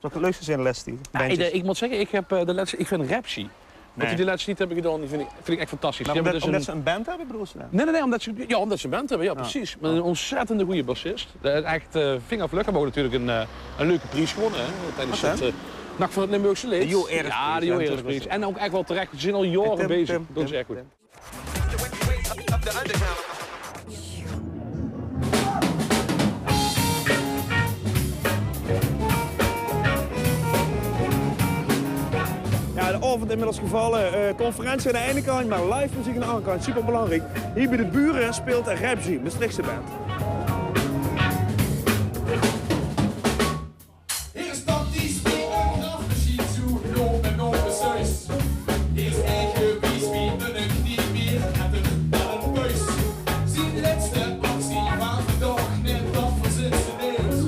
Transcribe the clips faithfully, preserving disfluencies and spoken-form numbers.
Wat 't leukste zien, Leslie? Ja, ik, ik moet zegge, ik heb, eh, de lètste, ik vind Rapsy. Wat die de lètste tied hebbe gedaon, die vind ik, vind ik ech fantastisch. Maar omdat ze een band hebben, bedoel je dan? Nee, nee, nee, omdat ze, ja, omdat ze een band hebben, ja, precies. Met een ontzettende goede bassist. Eh, echt, eh, vingervlug. Hebben ook natuurlijk een, eh, een leuke prijs gewonnen, hè, tijdens het, eh, Nacht van het Limburgse Leed. De Jo Eres prijs. En ook echt wel terecht. Ze zijn al jaren bezig. Dat doen ze echt goed. Ja, de avond inmiddels gevallen. Eh, conferentie aan de ene kant, maar live muziek aan de andere kant. Super belangrijk. Hier bij de buren speelt Rapsy, Maastrichtse band. Hier is praktisch wie een grafmachine, zo groot en onbesuis. Hier is eigen wie een knie meer en een, en een buis. Zien lètste actie van de daag, net dat verzint ze neet.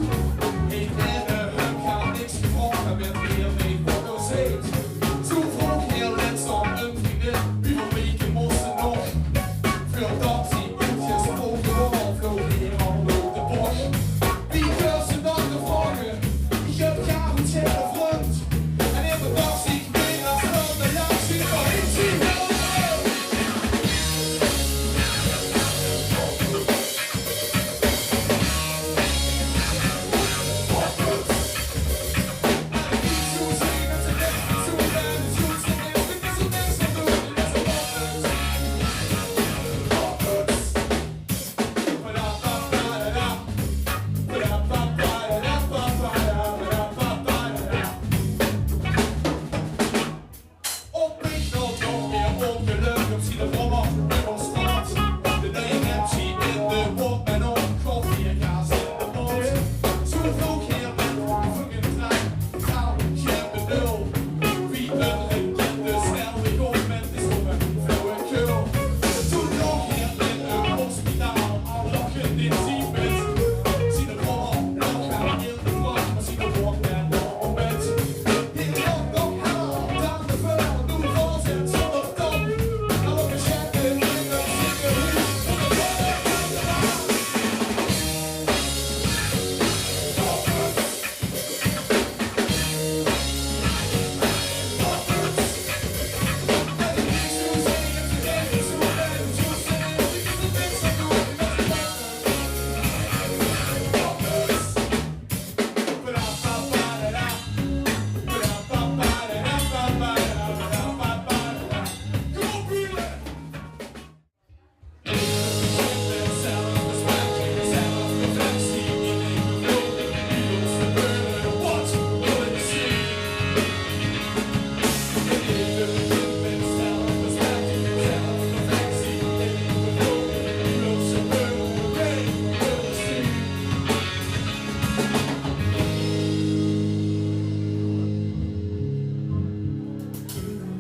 Heeft er hem gaar niks gevraagd, hij werd weer mee geproduceerd. Zo vroeg heel lèts aan een vriendin, wie veel weken moesten nog? Veurdat die oetjes overal vloog, weer al door de bocht. Wie kurs ze dan de vragen? Ich hab gaar gein vriend. En in de dag zie ich weer as van de reactie van Op weg nao nog mieë óngelök, op zien de brommer, op straat. De nuie M C in de bót en op golf weer gaas in de mond. Zo vroeg hier met fucking trein, taal, geen benul. Wie een raket, de snelweg op met de stomme flauwekul. Toen nog hier in een hospitaal, al lachend in zien bed. Zien de brommer nog wel in de brand, maar zien de bót en nog op bed.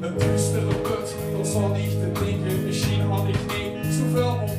Een duustere put, dat zal ich te dinke. Misschien had ich neet zoväöl mótte